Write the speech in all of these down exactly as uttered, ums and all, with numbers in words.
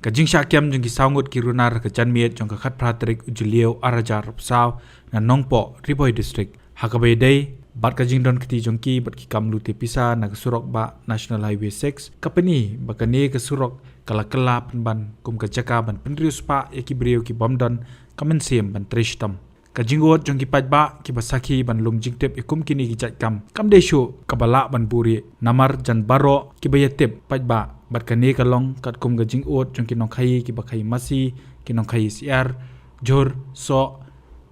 Ka jingshah kem jong ki saw ngut ki runar ka janmiet jong ka khatphra tarik u Jylliew arhajar arphew saw na Nongpoh, Ri Bhoi District. Ha kaba ïadei bad ka jingdon kti jong ki bad ki kam lute pisa na ka surok bah National Highway six, ka pyni ba kane ka surok ka la kylla pynban kum ka jaka ban pynriewspah ïa ki briew ki bym don ka mynsiem ban trei shitom. Ka jingud jong ki paidbah kiba sakhi ban lum jingtip ïa kum kine ki jait kam kam dei shuh kaba lah ban buhrieh, namar jan baroh kiba ïatip paidbah, bad kane ka long katkum ka jingud jong ki nongkhaii kiba khaii masi, ki nongkhaii syiar, jhur, soh,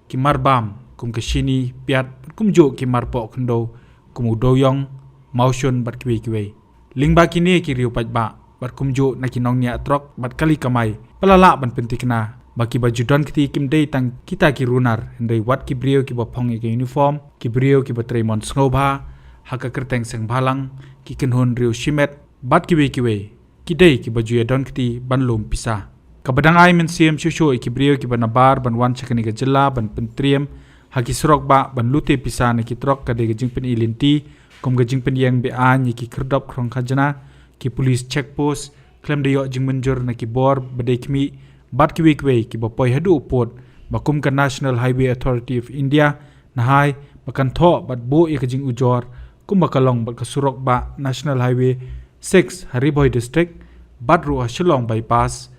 ki marbam kum ka shini, piat, bad kumjuh ki marpoh khyndew kum u dewiong, mawshun bad kiwei kiwei. Lyngba kine ki riew paidbah bad kumjuh na ki nongñiah trok bad kali kamai, ba la lah ban pynthikna ba kiba ju don kti kim dei tang kita ki runar, hynrei wat ki briew kiba phong ïa ka uniform, ki briew kiba trei mon sngewbha ha ka kyrteng seng bhalang, ki kynhun riew shimet bad kiwei kiwei, ki dei kiba ju ïadon kti ban lum pisa. Kaba dang ai mynsiem shuh shuh ïa ki briew kiba nabar ban wan sha kane ka jylla ban pyntriem ha ki surok bah ban lute pisa na ki trok ka dei ka jingpyni lynti kum ka jingpynïeng be-aiñ ïa ki khyrdop khrong khajna, ki police check post khlem da ïoh jingmynjur na ki bor ba dei khmih, bad kiwei kiwei kiba poi haduh u pud ba kum ka National Highway Authority of India, NHAI, ba kan thoh bad buh ïa ka jingujor kumba ka long bad ka surok bah National Highway six ha Ri Bhoi District bad ruh ha Shillong Bypass,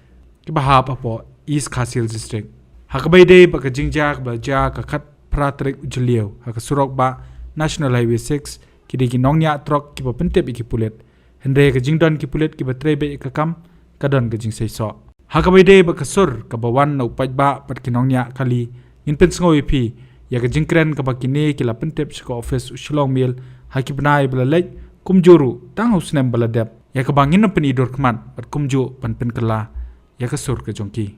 kiba hap hapoh East Khasi Hills District. Ha kaba ïadei bad ka jingjia kaba la jia ka khatphra tarik u Jylliew ha ka surok bah National Highway six, ki dei ki nongñiah trok kiba pyntip ïa ki pulit. Hynrei ka jingdon ki pulit kiba trei beit ïa ka kam ka don ka jingseisoh. Ha kaba ïadei bad ka sur kaba wan na u paidbah bad ki nongñiah kali, ngin pynsngew ïa phi ïa ka jingkren kaba kine ki la pyntip sha ka ophis u Shillong Mail ha ki bnai ba la leit, kumjuh ruh tang ha u snem ba la dep, ïa kaba ngin ym pyni dur khmat bad kumjuh ban pynkylla ïa ka sur ka jong ki.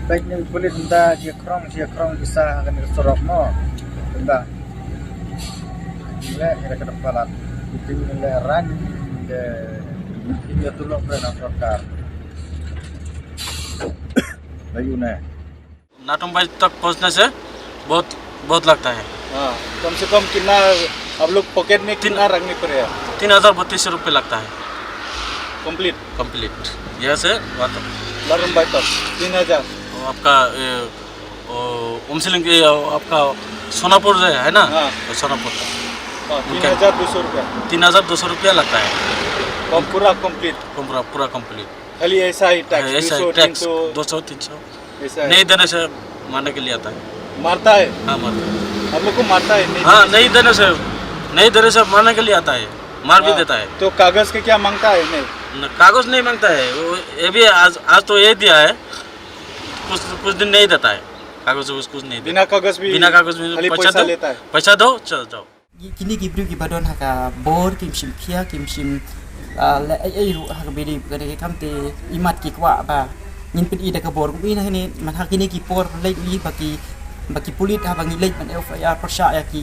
Peit ïa u pulit mynta, shi khrong, shi khrong pisa ha kane ka surok mo. Mynta. Leh ïa ka dang palat. Iti leh ran de. Iti ïa tulok re na sorkar. Layu ne. नाटम बाइज तक पहुंचने से बहुत, बहुत लगता है। हाँ, कम से कम कितना आप लोग पॉकेट में तीन कितना रखने पड़ेगा? तीन हज़ार बत्तीस रुपये लगता है। कंप्लीट? कंप्लीट। यहाँ से वहाँ तक। नाटम बाइज तक तीन हज़ार। वो आपका, ए, वो, उमसिलिंग, ये, आपका सोनापुर है, है ना? हाँ। तो सोनापुर तक। हाँ, उनका तीन हज़ार दो सौ रुपया। तीन हज़ार दो सौ रुपया लगता है। कम-, पूरा कंप्लीट? कम-, पूरा, पूरा कंप्लीट। खाली ऐसा ही टैक्स, हाँ, ऐसा ही दो सौ, टैक्स, तीन सौ। दो सौ, तीन सौ। ऐसा है। नहीं देने से मारने के लिए आता है। मारता है? हाँ, मारता है। आप लोग को मारता है, नहीं हाँ, देने से? नहीं देने से, नहीं देने से मारने के लिए आता है, मार भी हाँ, देता है। तो कागज के क्या मांगता है? नहीं। न, कागज नहीं मांगता है। वो, ये भी आज, आज तो ये दिया है, कुछ, कुछ दिन नहीं देता है। कागज वागज कुछ नहीं देता। बिना कागज भी बिना कागज भी खाली पैसा पैसा दो, लेता है? पैसा दो, चल जाओ। Ki-, kine ki briew kiba don ha ka bor kim shym khia, kim shym, ah, leh ei ei ruh ha kaba ïadei bad kane ka kam, te imat ki kwah ba ngin pyni da ka bor. Kumne hangne, man ha kine ki por leit ngi ba ki, ba ki pulit haba ngi leit ban F I R pyrshah ïa ki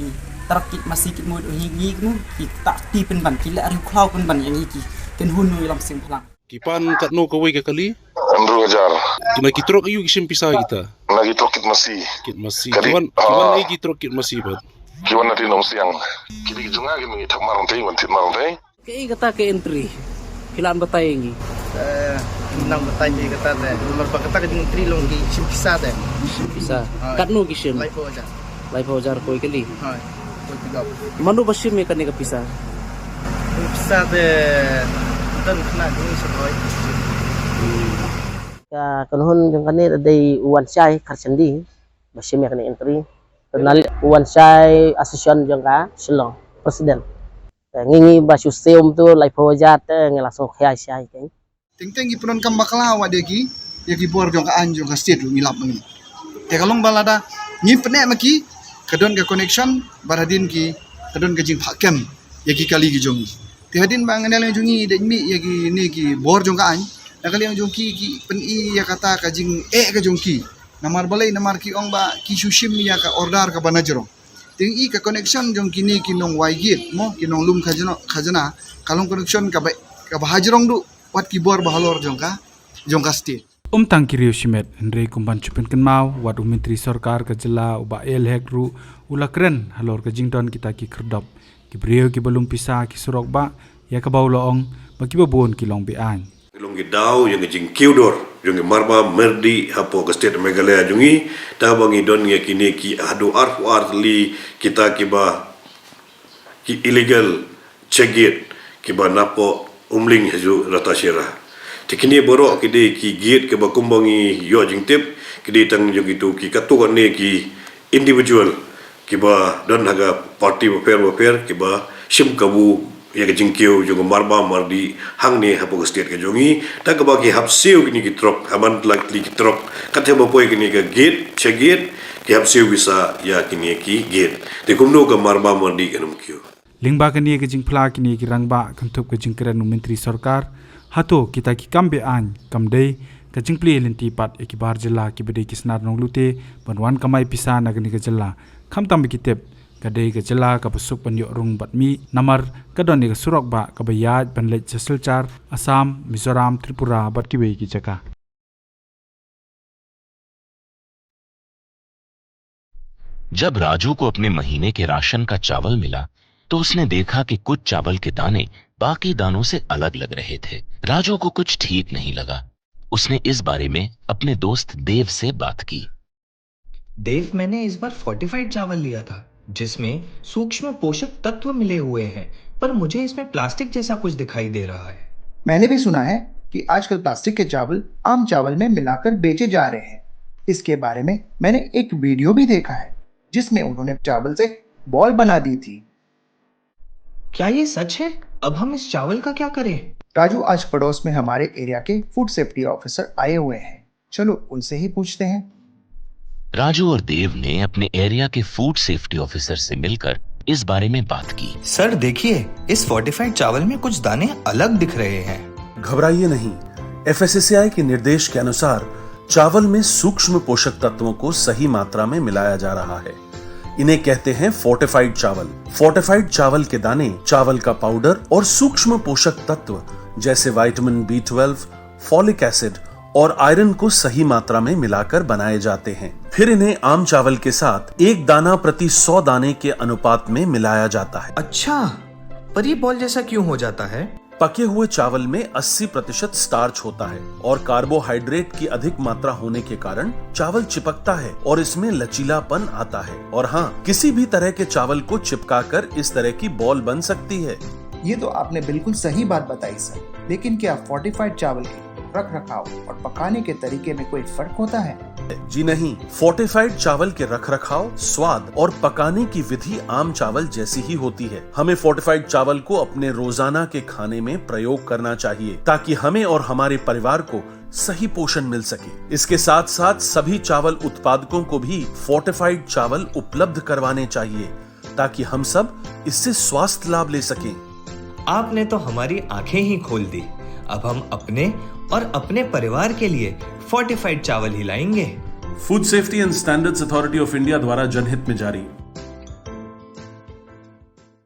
trok kit masi kit mut, hi ngi kumne ki ta kti pynban, ki leh riewkhlaw pynban ïa ngi ki kynhun nongïalam seng bhalang. Ki pan katno kawei ka kali? Hynriew hajar. Kine ki trok aïu ki shim pisa kita? Na ki trok kit masi. Kit masi. Kali. Ki wan, ki wan, ah, ei ki trok kit masi bad? Ki wan na Tin Umsiang. Kine ki jong nga ki ngi thap marang tei, wan thit marang tei. Kaei kata ka entry? Phi lah ban batai ïa ngi. Eh, nang batai ïa kata te. Namar ba kata ka jingentry long ki shim pisa te. Shim pisa. Hooid. Katno ki shim? Laiphew hajar. Laiphew hajar kawei kali. Hooid. Kawei pickup. Mano ba shim ïa kane ka pisa? Pisa te don khynnah jong ngi sa kawei. Ka kynhun jong kane dei u Wanshai Kharshandi ba shim ïa kane entry. Te na u Wanshai Association jong ka Shillong, President. Te ngi ngi ba shu siew mynta laiphew hajar te ngi la sngewkhia shai kein. Teng teng ngi pyndonkam bakla wat ïa ki, ïa ki bor jong ka aiñ jong ka state ruh ngi lap ma ngi. Te ka long ba lada ngi pynneh ma ki, ka don ka connection bad hadien ki, ka don ka jingphah kem ïa ki kali ki jong ngi. Te hadien ba nga ne la jong ngi dei mih ïa kine ki bor jong ka aiñ, na ka liang jong ki, ki pyni ïa kata ka jingeh ka jong ki. Namar balei, namar ki ong ba ki shu shim ïa ka order kaba na jrong. Te ngi i ka connection jong kine ki nongwai gate mo, ki nonglum khajna, khajna, ka long connection kaba, Kaba hajrong duh wat ki bor ba halor jong ka, jong ka state. Um tang ki riew shimet, hynrei kum ban shu pynkynmaw, wat u Myntri Sorkar ka jylla u Bah A L Hek ruh u la kren halor ka jingdon kita ki khyrdop, ki briew kiba lum pisa ki surok bah, ïa kaba u la ong ba kiba bun ki long be-aiñ. Long ki daw ïa ka jingkiew dor jong ki marba mardi hapoh ka state Meghalaya jong ngi, ta ba ngi don ïa kine ki haduh arphew ar tylli kita kiba ki illegal check gate kiba napoh Umling hajuh Ratacherra. Te kine baroh ki dei ki gate kiba kumba ngi ïoh jingtip, ki dei tang jong kitu ki katto katne ki individual kiba don ha ka party bapher bapher kiba shim kabu ïa ka jingkiew jong ka marba mardi hangne hapoh ka state ka jong ngi. Ta kaba ki hap siew kine ki trok, ha man tylli ki trok, katba poi kine ka gate, check gate, ki hap siew pisa ïa kine ki gate. Te kumno ka marba mardi kan ym kiew. Lyngba kane ka jingphla kine ki rangbah kynthup ka jingkren u Myntri Sorkar, hato kita ki kam be-aiñ kam dei ka jingplie lynti pat ïa ki bar jylla kiba dei ki snar nonglute ban wan kamai pisa na kane ka jylla, khamtam ba ki tip ka dei ka jylla kaba suk ban ïoh rung bad mih, namar ka don ïa ka surok bah kaba ïaid ban leit sha Silchar, Assam, Mizoram, Tripura bad kiwei ki jaka. जब राजू को अपने महीने के राशन का चावल मिला, तो उसने देखा कि कुछ चावल के दाने बाकी दानों से अलग लग रहे थे। राजू को कुछ ठीक नहीं लगा। उसने इस बारे में अपने दोस्त देव से बात की। देव, मैंने इस बार फोर्टिफाइड चावल लिया था, जिसमें सूक्ष्म पोषक तत्व मिले हुए हैं, पर मुझे इसमें प्लास्टिक जैसा कुछ दिखाई दे रहा है। मैंने भी सुना है कि आजकल प्लास्टिक के चावल आम चावल में मिलाकर बेचे जा रहे हैं। इसके बारे में मैंने एक वीडियो भी देखा है, जिसमें उन्होंने चावल से बॉल बना दी थी। क्या ये सच है? अब हम इस चावल का क्या करें? राजू, आज पड़ोस में हमारे एरिया के फूड सेफ्टी ऑफिसर आए हुए हैं, चलो उनसे ही पूछते हैं। राजू और देव ने अपने एरिया के फूड सेफ्टी ऑफिसर से मिलकर इस बारे में बात की। सर, देखिए, इस फोर्टिफाइड चावल में कुछ दाने अलग दिख रहे हैं। घबराइए नहीं, एफएसएसएआई के निर्देश के अनुसार चावल में सूक्ष्म पोषक तत्वों को सही मात्रा में मिलाया जा रहा है। इन्हें कहते हैं फोर्टिफाइड चावल। फोर्टिफाइड चावल के दाने, चावल का पाउडर और सूक्ष्म पोषक तत्व जैसे vitamin B twelve, folic acid और आयरन को सही मात्रा में मिलाकर बनाए जाते हैं। फिर इन्हें आम चावल के साथ एक दाना प्रति सौ दाने के अनुपात में मिलाया जाता है। अच्छा, पर ये बॉल जैसा क्यों हो जाता है? पके हुए चावल में अस्सी प्रतिशत स्टार्च होता है और कार्बोहाइड्रेट की अधिक मात्रा होने के कारण चावल चिपकता है और इसमें लचीलापन आता है। और हाँ, किसी भी तरह के चावल को चिपकाकर इस तरह की बॉल बन सकती है। ये तो आपने बिल्कुल सही बात बताई सर, लेकिन क्या फोर्टिफाइड चावल के रख रखाव और पकाने के तरीके में कोई फर्क होता है? जी नहीं, फोर्टिफाइड चावल के रख रखाव, स्वाद और पकाने की विधि आम चावल जैसी ही होती है। हमें फोर्टिफाइड चावल को अपने रोजाना के खाने में प्रयोग करना चाहिए, ताकि हमें और हमारे परिवार को सही पोषण मिल सके। इसके साथ साथ सभी चावल उत्पादकों को भी फोर्टिफाइड चावल उपलब्ध करवाने चाहिए, ताकि हम सब इससे स्वास्थ्य लाभ ले सकें। आपने तो हमारी आंखें ही खोल दी। अब हम अपने और अपने परिवार के लिए फोर्टिफाइड चावल ही लाएंगे। Food safety and standards authority of India द्वारा जनहित में जारी।